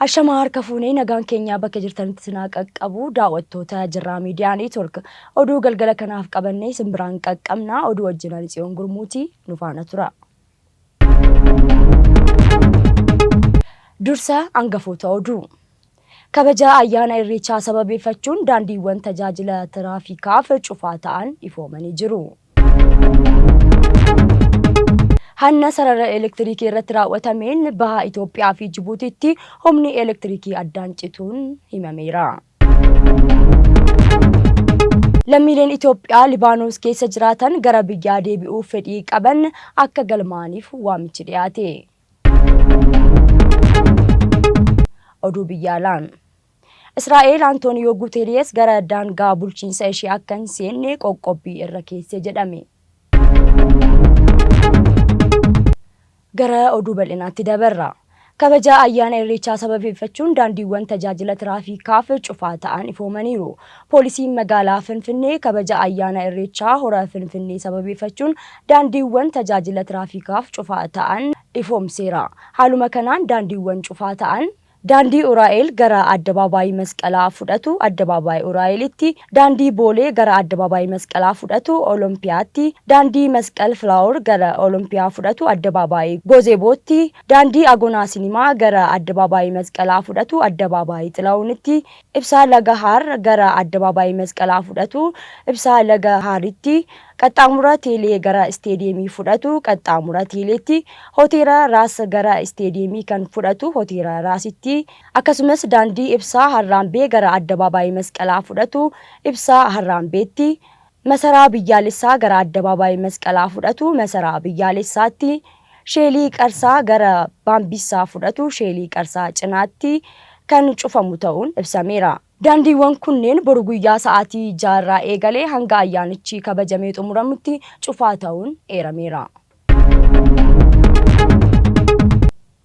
Ashamaa harka fuunee nagaan keenyaa bakka jirtanitti isin haa qaqqabu daawwattoota Jirraa Miidiyaa Neetwork oduu galgala kanaaf qabannee isin biraan qaqqabna oduu wajjin ani Tsiyoon Gurmuuti nu faana tura. Dursa angafoota oduu. Kabaja ayyaana Irreechaa sababeeffachuun daandiiwwan tajaajila tiraafikaaf cufaa ta'an ifoomanii jiru. Hanna sarara elektiriikii irratti raawwatameen baha Itoophiyaa fi Jibuutiitti humni elektirikii addaan cituun himameera. Lammiileen Itoophiyaa Libaanos keessa jiraatan gara biyyaa deebi'uuf fedhii qaban akka galmaa'aniif waamichi dhiyaate. Oduu biyya alaan. Israa'eel Antooniyoo Guteeriyes gara daangaa bulchiinsa ishee akka hin seenne qoqqobbii irra keesse jedhame. Gara oduu bal'inaatti dabarra. Kabaja ayyaana Irreechaa sababeeffachuun daandiiwwan tajaajila tiraafiikaaf cufaa ta'an ifoomaniiru. Poolisiin magaalaa Finfinnee kabaja ayyaana Irreechaa hora Finfinnee sababeeffachuun daandiiwwan tajaajila tiraafiikaaf cufaa ta'an ifoomseera. Haaluma kanaan daandiiwwan cufaa ta'an Daandii Uraa'eel gara Addabaabaayii Masqalaa fudhatu Addabaabaayii Uraa'eelitti, Daandii Boolee gara Addabaabaayii Masqalaa fudhatu Olompiyaatti, Daandii Masqal Filaawor gara Olompiyaa fudhatu Addabaabaayii Gozeebootti, Daandii Agonaa Sinimaa gara Addabaabaayii Masqalaa fudhatu Addabaabaayii Xilahuunitti, Ibsaa Laga Haar gara Addabaabaayii Masqalaa fudhatu Ibsaa Laga Haaritti, Qaxxaamura Teelee gara Isteediyeemii fudhatu Qaxxaamura Teeleetti, Hoteela Raas gara Isteediyeemii kan fudhatu Hoteela Raasitti, akkasumas daandii Ibsaa Harraambee gara Addabaabaayii Masqalaa fudhatu Ibsaa Harraambeetti, Masaraa Biyyaalessaa gara Addabaabaayii Masqalaa fudhatu Masaraa Biyyaalessaatti, Sheelii Qarsaa gara Baambissaa fudhatu Sheelii Qarsaa cinaatti kan cufamu ta'uun ibsameera. Daandiiwwan kunneen boru guyyaa sa'aatii 6:00 irraa eegalee hanga ayyaanichi kabajamee xumuramutti cufaa ta'uun eerameera.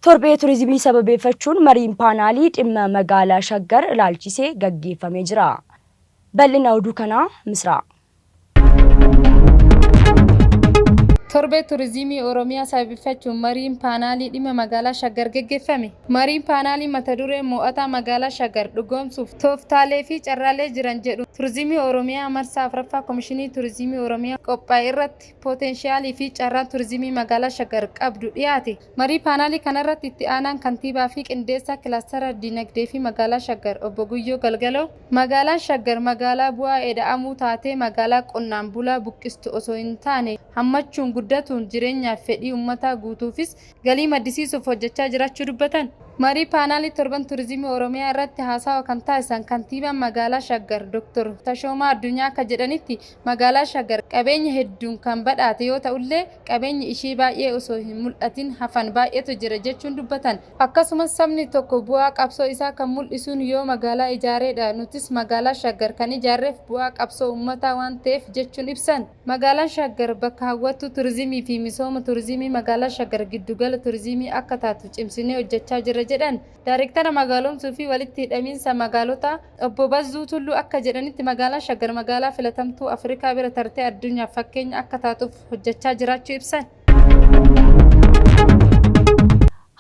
Torbee Turizimii sababeeffachuun mariin paanaalii dhimma magaala Shaggar ilaalchise gaggeeffamee jira. Bal'ina oduu kanaa Misraa. Torbee Turizimii Oromiyaa sababeeffachuun mariin paanaalii dhimma magaalaa Shaggar geggeeffame. Mariin paanaalii mata duree Moo'ataa Magaalaa Shaggar Dhugoomsuuf Tooftaalee fi Carraalee Jiran jedhuun Turizimii Oromiyaa marsaa 4ffaa Komishinii Turizimii Oromiyaa qophaa'e irratti pootenshiyaalii fi carraan turizimii magaalaa Shaggar qabdu dhiyaate. Marii paanaalii kanarratti Itti Aanaan Kantiibaa fi Qindeessaa Kilaastara Dinagdee fi Magaalaa Shaggar Obbo Guyyoo Galgaloo, Magaalaan Shaggar magaalaa bu'aa eda'amuu taatee magaalaa qonnaan bulaa buqqistu osoo hin taane hammachuun guddatuun jireenyaaf fedhii ummataa guutuufis galii maddisiisuuf hojjechaa jiraachuu dubbatan. Marii paanaalii Torban Turizimii Oromiyaa irratti haasawa kan taasisan Kantiibaan Magaalaa Shaggar Doktor Tashoomaa Addunyaa akka jedhanitti, Magaalaa Shaggar qabeenya hedduun kan badhaate yoo ta'ullee qabeenyi ishii baay'ee osoo hin mul'atin hafan baay'eetu jira jechuun dubbatan. Akkasumas sabni tokko bu'aa qabsoo isaa kan mul'isuun yoo magaalaa ijaareedha, nutis magaalaa Shaggar kan ijaarreef bu'aa qabsoo ummataa waan ta'eef jechuun ibsan. Magaalaan Shaggar bakka hawwattuu turizimii fi misooma turizimii magaalaa Shaggar giddu gala turizimii akka taatu cimsinee hojjechaa jirra jedhan. Daarektara Magaalomsuu fi Walitti Hidhamiinsa Magaalotaa Obbo Bazzuu Tulluu akka jedhanitti magaalaan Shaggar magaalaa filatamtuu Afrikaa bira tartee addunyaaf fakkeenya akka taatuuf hojjechaa jiraachuu ibsan.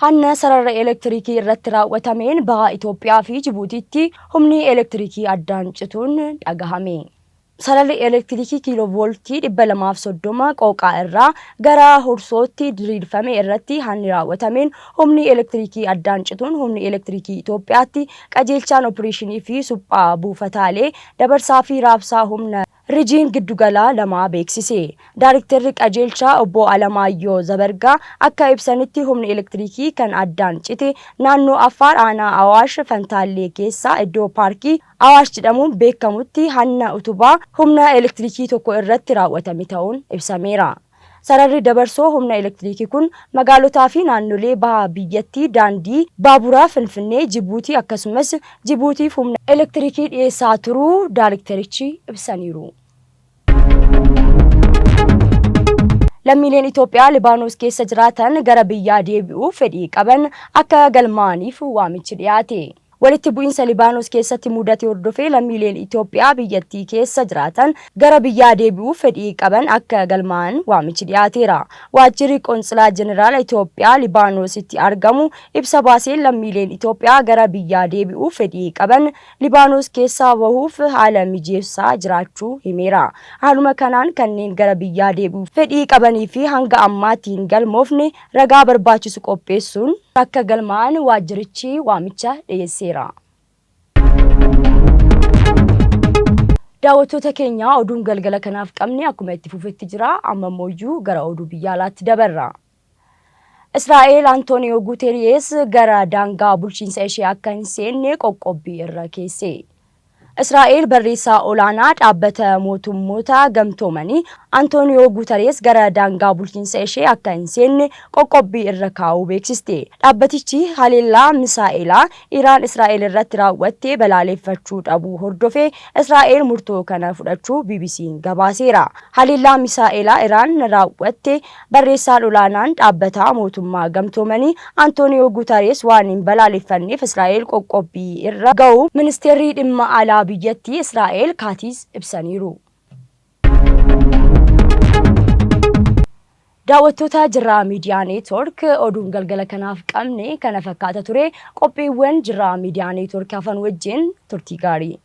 Hanna sarara elektirikii irratti raawwatameen Baha Itoophiyaa fi Jibuutiitti humni elektirikii addaan cituun dhagahame. Sararri elektirikii kiiloo vooltii 230 Qooqaa irraa gara Hursootti diriirfame irratti hanni raawwatameen humni elektirikii addaan cituun Humni Elektirikii Itoophiyaatti qajeelchaan Opireeshinii fi Suphaa Buufataalee Dabarsaa fi Raabsaa Humna Rijiin Giddugalaa lamaa beeksise. Daarikterri Qajeelchaa Obbo Alamaayyoo Zabargaa akka ibsanitti humni elektirikii kan addaan cite naannoo Affaar aanaa Awaash Fantaallee keessaa iddoo Paarkii Awaash jedhamuun beekamutti hanna utubaa humna elektirikii tokko irratti raawwatame ta'uun ibsameera. Sararri dabarsoo humna elektirikii kun magaalotaa fi naannolee baha biyyattii daandii baaburaa Finfinnee, Jibuutii akkasumas Jibuutiif humna elektirikii dhiyeessaa turuu daariktarichi ibsaniiru. Lammiileen Itoophiyaa Libaanos keessa jiraatan gara biyyaa deebi'uuf fedhii qaban akka galmaa'aniif waamichi dhiyaate. Walitti bu'iinsa Libaanos keessatti mudate hordofee lammiileen Itoophiyaa biyyattii keessa jiraatan gara biyyaa deebi'uuf fedhii qaban akka galmaa'an waamichi dhiyaateera. Waajjirri Qontsilaa Jeneraala Itoophiyaa Libaanoositti argamu ibsa baaseen lammiileen Itoophiyaa gara biyyaa deebi'uuf fedhii qaban Libaanos keessaa bahuuf haala mijeessaa jiraachuu himeera. Haaluma kanaan kanneen gara biyyaa deebi'uuf fedhii qabanii fi hanga ammaatti hin galmoofne ragaa barbaachisu qopheessuun akka galmaa'an waajjirichi waamicha dhiyeesseera. Daawwattoota keenya oduun galgala kanaaf qabne akkuma itti fufetti jira. Amma immoo gara oduu biyya alaatti dabarra. Israa'el Antooniyoo Guuteeriyees gara daangaa bulchiinsa ishee akka hin seenne qoqqobbii irra keesse. Israa'el barreessaa olaanaa dhaabbata mootummoota gamtoomanii Antooniyoo Guutarees gara daangaa bulchiinsa ishee akka hin seenne qoqqobbii irra kaa'uu beeksiste. Dhaabbatichi haleellaa misaa'elaa Iraan Israa'el irratti raawwatte balaaleffachuu dhabuu hordofee Israa'el murtoo kana fudhachuu BBC'n gabaaseera. Haleellaa misaa'elaa Iraan raawwatte barreessaan olaanaan dhaabbata mootummaa gamtoomanii Antooniyoo Guutarees waan hin balaaleffanneef Israa'el qoqqobbii irra ga'uu ministeerri dhimma alaa biyyattii Israa'el Kaatiz ibsaniiru. Daawwattoota Jirraa Miidiyaa Neetwoork, oduun galgala kanaaf qabne kana fakkaata ture. Qophiiwwan Jirraa Miidiyaa Neetwoork hafan wajjin turtii gaarii.